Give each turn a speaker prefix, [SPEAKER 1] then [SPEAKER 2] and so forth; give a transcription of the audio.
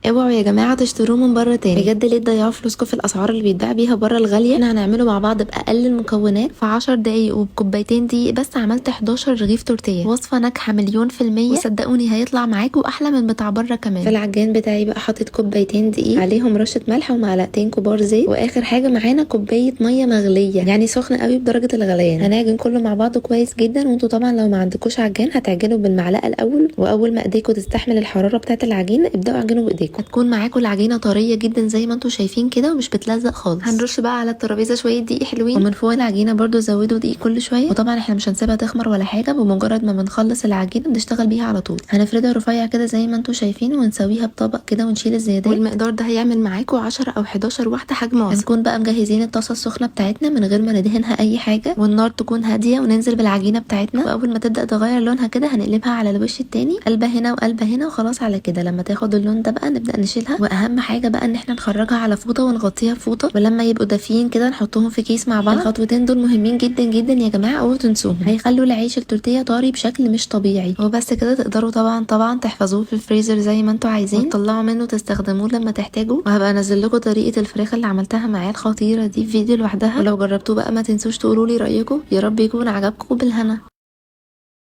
[SPEAKER 1] اوعوا يا جماعة تشتروه من بره تاني، بجد ليه تضيعوا فلوسكم في الاسعار اللي بيتباع بيها بره الغاليه؟ احنا هنعمله مع بعض باقل المكونات في 10 دقايق وبكوبايتين دقيق بس. عملت 11 رغيف تورتيه، وصفه ناجحة 1,000,000%، وصدقوني هيطلع معاكم احلى من بتاع بره كمان. في العجان بتاعي بقى حطيت كوبايتين دقيق، عليهم رشه ملح ومعلقتين كبار زيت، واخر حاجة معانا كوباية مية مغليه، يعني سخنة قوي بدرجة الغليان. هنعجن كله مع بعضه كويس جدا. وانتوا طبعا لو ما عندكوش عجان هتعجنوا بالمعلقه الاول، واول ما ايديكم تستحمل الحرارة بتاعه العجينة ابداوا اعجنوا بايديكم. هتكون معاكم العجينة طرية جدا زي ما انتوا شايفين كده ومش بتلزق خالص. هنرش بقى على الترابيزة شوية دقيق حلوين، ومن فوق العجينة برده زودوا دقيق كل شوية. وطبعا احنا مش هنسيبها تخمر ولا حاجة، بمجرد ما بنخلص العجينة بنشتغل بيها على طول. هنفردها رفيع كده زي ما انتوا شايفين، ونسويها بطبق كده ونشيل الزيادات. والمقدار ده هيعمل معاكم 10 او 11 واحدة حجم وسط. هنكون بقى مجهزين الطاسه السخنة بتاعتنا من غير ما ندهنها اي حاجة، والنار تكون هادية، وننزل بالعجينه بتاعتنا. واول ما تبدا تغير لونها كده هنقلبها على الوش التاني، قلبه هنا وقلبه هنا، وخلاص على كده. لما تاخد اللون ده بقى نبدا نشيلها. واهم حاجة بقى ان احنا نخرجها على فوطه ونغطيها بفوطه، ولما يبقوا دافيين كده نحطهم في كيس مع بعض. الخطوتين دول مهمين جدا جدا يا جماعة، اوعوا تنسوهم، هيخلوا العيش التورتيه طري بشكل مش طبيعي. وبس كده تقدروا طبعا طبعا تحفظوه في الفريزر زي ما انتوا عايزين، وتطلعوا منه تستخدموه لما تحتاجوا. وهبقى انزل لكم طريقه الفراخ اللي عملتها معاه الخطيرة دي في فيديو لوحدها، ولو جربتوه بقى ما تنسوش تقولوا لي رايكم. يا رب يكون عجبكم، بالهنا.